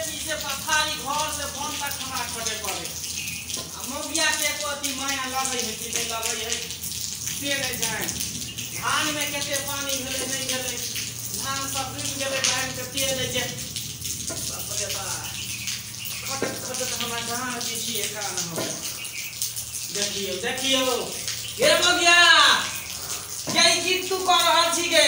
पीछे पथारी घर से बन तक हमरा खटे पड़े आ मौगिया के एको अथी माया लगै है कि नहि लगै है से नहि जानि। धान में कते पानी भेलै नहि भेलै, धान सब डूबि गेलै बाढ़ि के तेल जे बाप रे बाप खटत खटत हमरा डाँड़ पीछे एकान हो गेल। देखियौ देखियौ हे मौगिया के ई गीत तू कऽ रहल छी गे?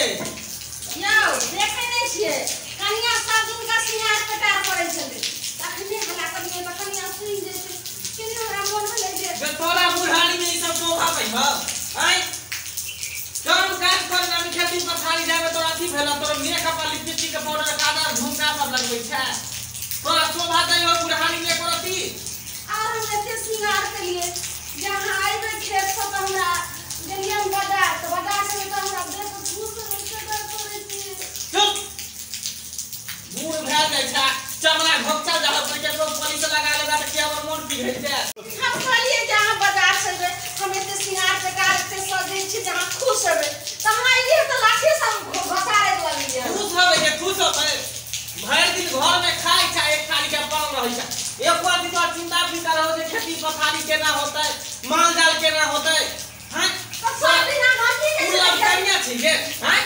यौ देखै नहि छियै कनिया सब दिन का सिंगार पेटार करै छलै तखने हल्ला करियै तऽ कनिया सुनि जेतै। केने हमरा मोन भेलै जे तोरा बुढ़ारी में ई सब शोभा दै हौ? आँय काम काज कर ना खेती पथारी जाबे तोरा अथी भेल तोरा मेकअप आ लिपस्टिक के पाउडर काजर झुमका सब लगबै छै तोरा शोभा दै हौ बुढ़ारी में एको रत्ती? आर हम एते सिंगार केलियै जे अहाँ अयबै खेत से तऽ हमरा गेलियै हम बाजार तऽ बाजार से तऽ हमरा देख खुश होबै छै करै छियै। चुप बूढ़ भए जाइ छै चमड़ा घोकचल जा हौ केकरो पॉलिश लगा लेबा तऽ के हमर मोन पिघलि जायत। हम कहलियै जे अहाँ बाजार से अयबै हम एते सिंगार पेटार एते सजै छी जे अहाँ खुश हेबै तऽ अहाँ एलियै तऽ लाठी सब घोसारैत लगलियै। खुश होबै के खुश होबै भरि दिन घर में खाइ छै एक थाली के पान रहै छै एको दिन तोरा चिंता फिकर हो जे खेती पथारी केना होतै माल जाल केना होतै? हैं तऽ सब दिन अहाँ की तू कहै छलियै? लवकनिया छी गे? हैं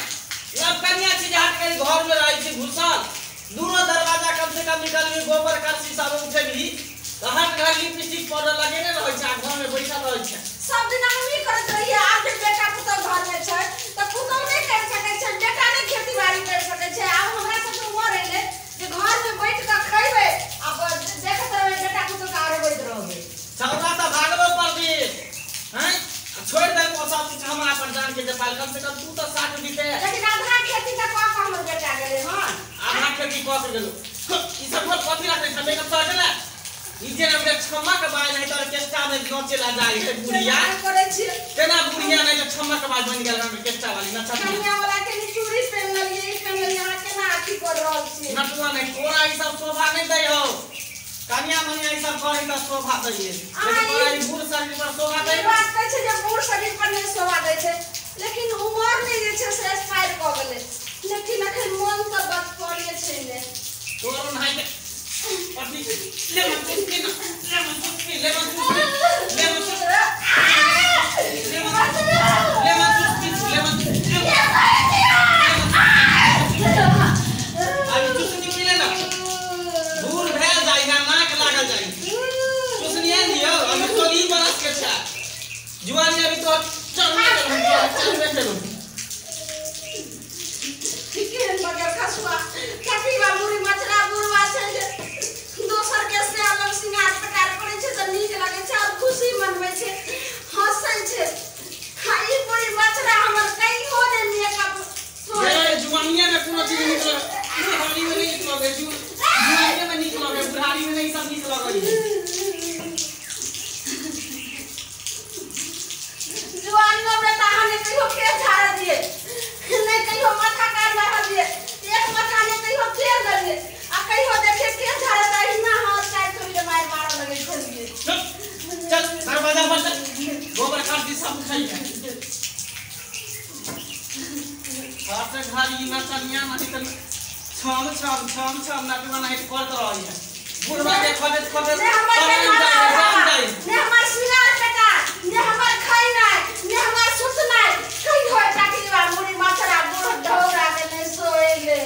लवकनिया छी जे हाथ करी घर में रहै छी घुसल दूनो दरवाजा कम से कम निकलबी गोबर करसी सब उठेबी तऽ हर घर लिपस्टिक पाउडर लगेने रहै छै आ घर में बैठल रहै छै। सब दिन हमही करैत रहियै आब जे बेटा पुतहु घर में छै तऽ पुतहु नहि करि सकै छै बेटा नहि खेती बाड़ी करि सकै छै। आब हमरा सबके उमर एलै जे घर में बैठ कऽ खैबै आ देखैत रहबै बेटा पुतहु के अरबैत रहबै। छौड़ा तऽ भागलो परदेश हैं छोड़ि देलको सब किछु हमरा पर जान के जे पाल कम से कम तू तऽ साथ दिते। लेकिन आधा खेती तऽ कऽ कऽ हमर बेटा गेलै हन। आधा खेती कऽ के गेलो ई सब घर कथी राखै छै मेकअप सर गेला ई जे हमरा छम्मा के बाज नहीं तऽ ऑर्केस्ट्रा में नाचे ला जाइ है बुढ़िया करै छियै केना बुढ़िया नहीं तऽ छम्मा के बाज बनि गेल हम ऑर्केस्ट्रा वाली नचत कनिया वाला के चूड़ी पहिन लेलियै ई पहिन लेलियै अहाँ केना अथी कर रहल छियै? नटुआ नहीं तोरा ई सब शोभा नहीं दै हौ कनिया मनिया ई सब करै तऽ शोभा दै है लेकिन तोरा ई बूढ़ शरीर पर शोभा दै? ई बात कहै छै जे बूढ़ शरीर पर नहि शोभा दै छै लेकिन उमर नहि जे छै से एक्सपायर कऽ गेलै लेकिन अखन मोन तऽ बचपने छै ने। तोरो नहाय के अथी लेमन चुस्की ना लेमन चुस्की लेमन चुस्की लेमन चुस्की लेमन चुस्की लेमन अभी चुस्की मिले ना बूढ़ भेल जाइ ना नाक लागल जाइ चुस्निए लियौ अभी तो ई बरस के छै जुआनी अभी तो चढ़बे चढ़बे केलहुँ। केहन बगर खसुआ कटीवा मुड़ी मचरा बुढ़वा छै जे दोसर के से अलग सिंगार पेटार करै छै तऽ नीक लगै छै और खुशी मनबै छै हँसै छै। ई बुढ़ी मचरा हमर कहियो नहि मेकअप ये जुआनिया में कोनो चीज नीक लगे बुढ़ारी में नहीं नीक लगे जुआनिया में नीक लगे बुढ़ारी में नहीं सब नीक लगे। जुआनियो में तऽ अहाँ नहि कहियो केश झाड़ऽ दियै नहि कहियो माथा काटवा दियै एक माथा नहि कहियो तेल देलियै आ कहियो देखियै केश झाड़ऽ तऽ अहिना हाथ काटि के मारि मारऽ लगै छलियै। चल चल दरवाजा पर चल गोबर करसी सब उठैया घर से घर ई नचनिया नहीं तऽ छम छम छम छम नटुआ नहीं तऽ करत रहैया बुढ़वा के खटैत खटैत ने हमर जान जाइ ने हमर सिंगार पेटार ने हमर खैनाइ ने हमर सुतनाइ कहियो टकलीवा मुड़ी मचरा बूढ़ ढौरा के नहि सोएले।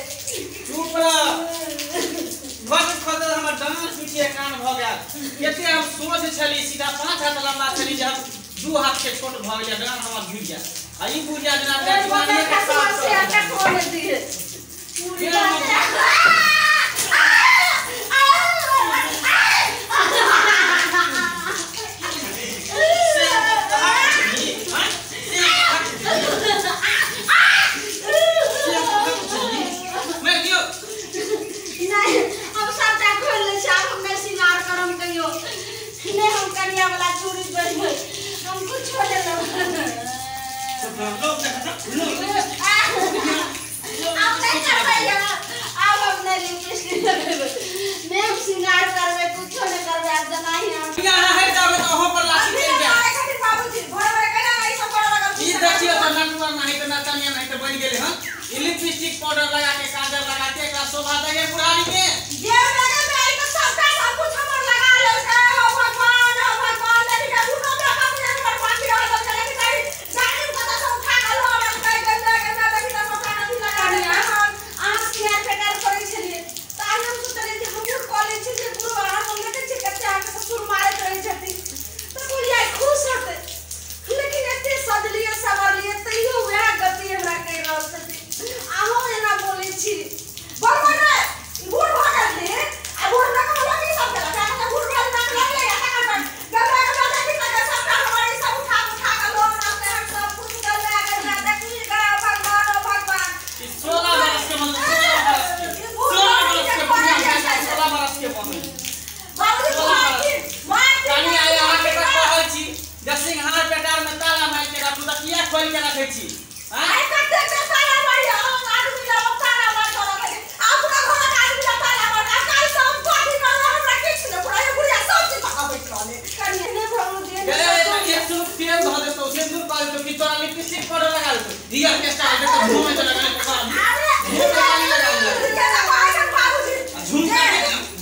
चुप रह खटैत खटैत हमर डाँड़ पीछे कान भऽ गेल। कते हम सोच छली सीधा 5 हाथ लम्बा छली जे हम 2 हाथ के छोट भऽ गेल डाँड़ हमर झुकि गेल आ ई बुढ़िया जेना जुआनिये के साथ से ककरो नहि दिए मुड़ी मचरा नहीं हम सबटा खोलि लै छी आब हम नहि सिंगार करब कहियो नहि हम कनिया वाला चूड़ी पहिरबै हम कुछो नहि लेबै। आब नहि करबै आब हम नहि लिपस्टिक लगेबै नहि हम सिंगार करबै कुछो नहि करबै आब जेनाही हम बाबूजी भोरे भोरे केना ई सब करऽ लगल ई देखियौ तऽ नटुआ नहीं तऽ नचनिया नहीं तऽ बनि गेलै हन ई लिपस्टिक पाउडर लगा के काजल लगा के एकरा शोभा दै है बुढ़ारी में। जे लगेबै दिया के स्टाइल पे तो घूमे चला गया अरे घूमे लगा केना भाई बाबूजी झुमका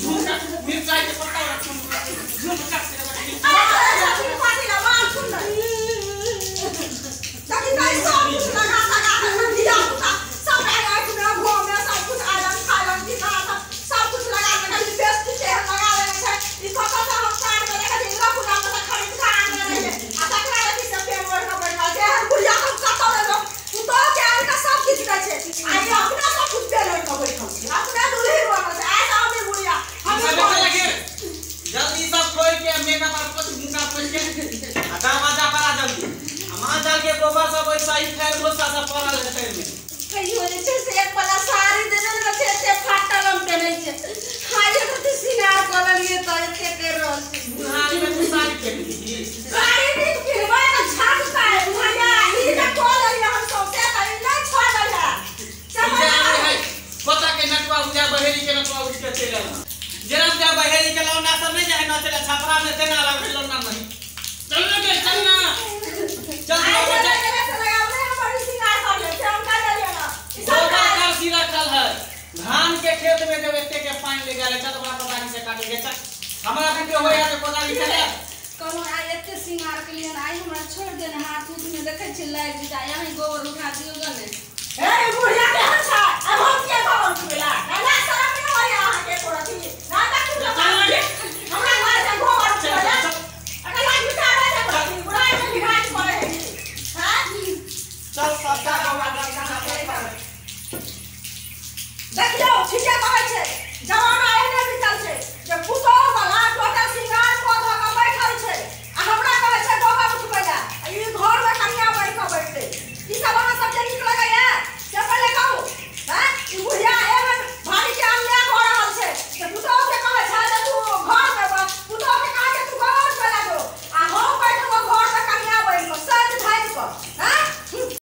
झुमका मिर्चाई के पत्ता वाला झुमका से लगा अरे पानी ला मार सुन ताकि नहीं सब कुछ लगा लगा के दिया पुता सब आँख में मुंह में सब कुछ आयरन फायरन की सब सब कुछ लगा के लिपस्टिक से लगा लेने छै ई कत से हम सार में देखै छी इतना पूरा पता खरीद के आनने रहिए आ तकरा देखी से पेन ओढ़ के बैठल छै हर बुढ़िया हम कतौ रहलो पुतोह के आन के सब किछु दै छै आ ई अपना सब कुछ पेन ओढ़ के बैठल छै अपना दुल्ही बनल छै आइ तऽ हमही बुढ़िया हम हम लगे जल्दी सब खोल के मेकअप और कुछ मुका पोछ के आ दरवाजा पर आ जल्दी आ मां जाल के गोबर सब वैसा ही फैल भूसा सब पड़ल है तै में कहियो जे छै से एक पला साड़ी देने ने छै एते फाटल हम पहिनै छै हाय एते सिंगार कऽ लेलियै तऽ एते करि रहल छी बुढ़ारी में तू साड़ी पहिनली साड़ी नीक पहिरबै तऽ झटतै भैया ई जे कऽ लेलियै हम सौंसे तऽ ई नहि छोड़ल है है पता के नटवा उजा बहेरी के नटवा उठ के चलि आयल जेना उजा बहेरी के लौंडा सब नहीं जाए नचले छपरा में तेना लगे लौंडा नहीं चल ना के चल ना चल आइ जे लगेले से लगावले हम बड़ी सिंगार कर ले से हम का लेलियै ना ई सब गोबर करसी रखल है धान के खेत में जब एते के पानी ले गेल चल बड़ा कोदारी से काटे के चल हमरा के होया तो कोदारी चले कहलहुँ आइ एते सिंगार केलियै आइ हमरा छोड़ि देने हाथ उथ में देखै छियै लागि जेतै यहाँ गोबर उठा दियौ गने ए बुढ़िया केहन छै आब हम किया गोबर उठबेला